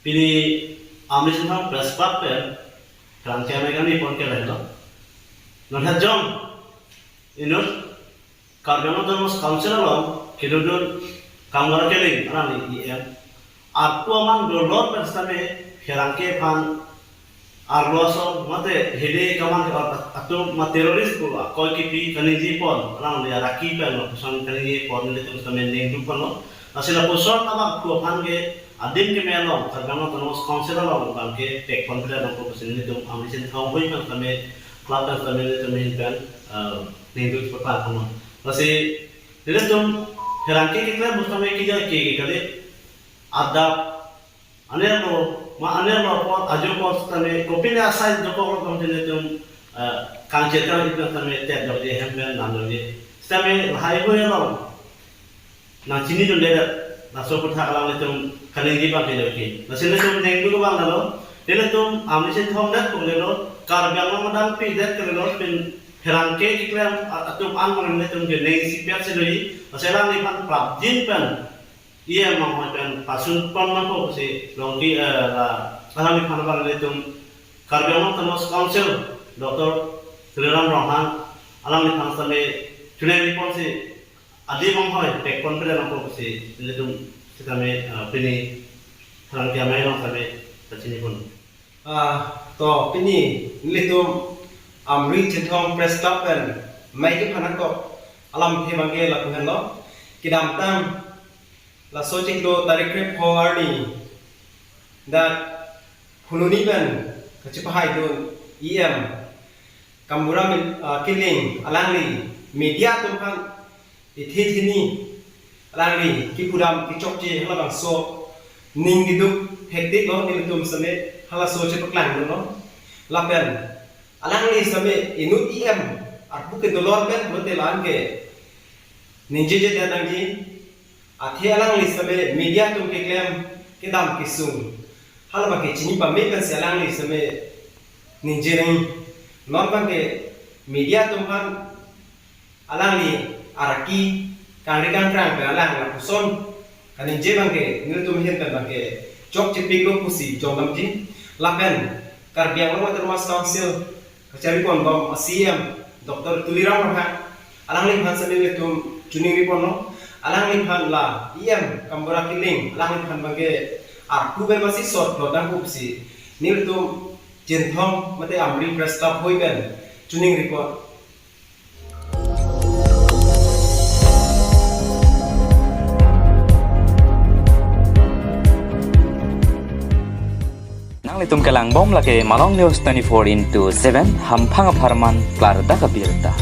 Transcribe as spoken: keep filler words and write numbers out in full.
Pini Amri Chinthong Press Club pen pherangke amei kangni pon ke lahenlo. Non hajong inut Karbi Anglong Autonomous Council along kedodun Kambura Killing alangli E M arpu aman dolor pen sitame pherangke aphan arlo aso mate hede kaman ke atum ma terrorist pu akoi kipi kaningje pon alangli araki pen lapuson kaningje pon nelitum sitame ningduk ponlo. Lasi lapuson abangphu aphan ke adim keme along Karbi Anglong Autonomous Council along abang ke pek pon peda nangpo pusi nelitum Amri Chinthong Hui pen sitame club pen sitame nelitum ahin pen, eh, ningduk pepla kono. Lasi nelitum pherangke keklem pu sitame kejai ke ke kali adap anerlo ma anerlo apor ajo apor sitame kopine asai jokok lo kang nelitum, eh, kangchir kang ipna sitame tet jokje hem pen nam jokje. Sitame lahai hui along nangchinidunde laso aphuthak alanglitum kaningje abang ke jokji. Lasi nelitum ningduk abang lalo, nelitum Amri Chinthong det pu lelo, Karbi Anglong adang pi det ke lelo, pin pherangke keklem a-, atum an abang nelitum ke ning isi pet si doji. Lasi alangliphan prapjin pen E M anghoi pen pasun pon nangpo pusi longki, eh, la alangliphan abang nelitum Karbi Anglong Autonomous Council Doctor Tuliram Ronghang alangliphan sitame chuneng ponsi adim anghoi pek pon peda nangpo pusi nelitum sitame, eh, pini pherangke amei along sitame kachini pon. Ah, to pini nelitum Amri Chinthong Press Club pen amei kephan nangkok alamthe abang ke lapu henlo. Kedamtang laso chiklo tarik krepho arni dak Phuloni pen kachepahaidun E M Kambura Mil-, ah, Killing alangli media atum aphan ithi thini alangli kipudam kechokche halabangso ning keduk hektik lo nelitum sitame halaso chepaklangdunlo. Lapen alangli sitame inut E M arpu kedolor pen mate la-an ke ningjejedet nangji. Athe alangli sitame media atum keklem kedam kesung hala abang ke chini pame pensi alangli sitame ningje nang. Non abang ke media atum aphan alangli araki kangri kangkrang pen alang lapuson kaningje abang ke nelitum ahin pen abang ke chokche piklo pusi jongdamji. Lapen Karbi Anglong Autonomous Council kachari pon bom a C E M Doctor Tuliram Ronghang alangliphan sitame nelitum chuningri ponlo. Alangliphan la E M Kambura Killing alangliphan abang ke arpu pen masi sot plot nangpo pusi nelitum Chinthong mate Amri Press Club hui pen chuningri pon. Nanglitum kelang bom lake Malong News twenty-four into seven, hamphang apharman klardak abirta.